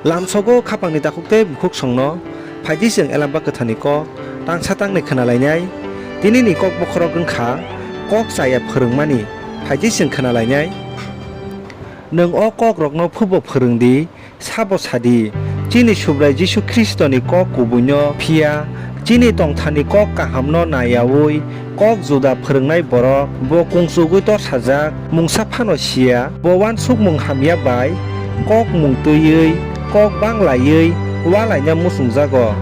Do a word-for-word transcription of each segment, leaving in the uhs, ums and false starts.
Lamsogo khapangni takhuk tei bukhuk songno, phaidi chwng Elamba Kwtharni kok tangsa tangnwi khwnalainai. Tinini kok bokhorok wngkha kok chaya phwrwngmani, phaidi chwng khwnalainai. Nwng o kokrokno phubo phwrwng di, sabo sa di, chini Subrai Jisu Khristoni kok kubuino, phiya chini tongtharni kok kahamno nayaui kok juda phwrwngnai borok. Bo kungsugwi torsajak, mungsa phano siya. Bo uansukmung hamya bai kok mung twiwi kok bang laiwi ualaina muchungjago.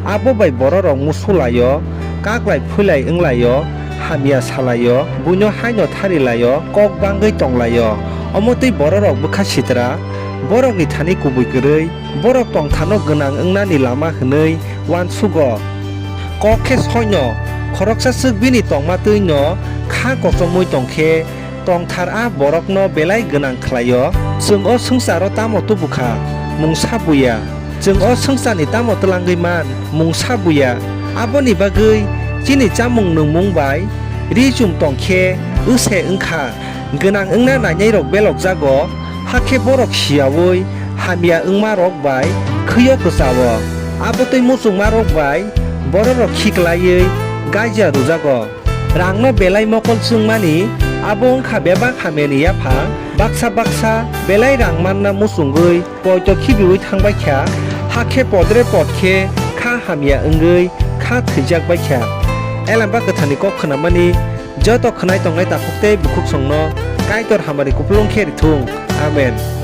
Abo bai bororok musu lai-o, kaklai phuilai wng lai-o, hamya sa lai-o, buino haino thari lai-o, kok bangwi tong lai-o. Omo twi bororok bwkha sitra, borokni thani kubui kwrwi, borok tongtharno gwnang wngnani lama hwnwi uansugo. Kok khe soino, khoroksa swk bini tongma twi'-no kha kochomwi tong khe, tongthar a borokno belai gwnang khlai-o. Chwng o swngcharo tamo tubu kha? Mungsa buya. Chwng o swngcharni tamo twlangwi man? Mungsa buya. Aboni bagwi chini chamung nwngmung bai ri chum tong khe wse wng kha. Gwnang wngna nainairok belokjago, hakhe borok siyaui hamya wngmarok bai khwi-o kwcha-o. Abo twi muchungmarok bai bororok khiklaiwi gaija rwjago. Rangno belai mokol chwngmani abo wng kha bebak hamyani yaphang. Baksa baksa belai rang manna muchungwi poito khibiui thang bai kha, hakhe podre pod khe kha hamya wngwi kha thwijak bai kha. Elamba Kwtharni kok khwnamani joto khwnai tongnai takhuk tei bukhuk songno Kaitor hamari kupulung khe rithung. Amen.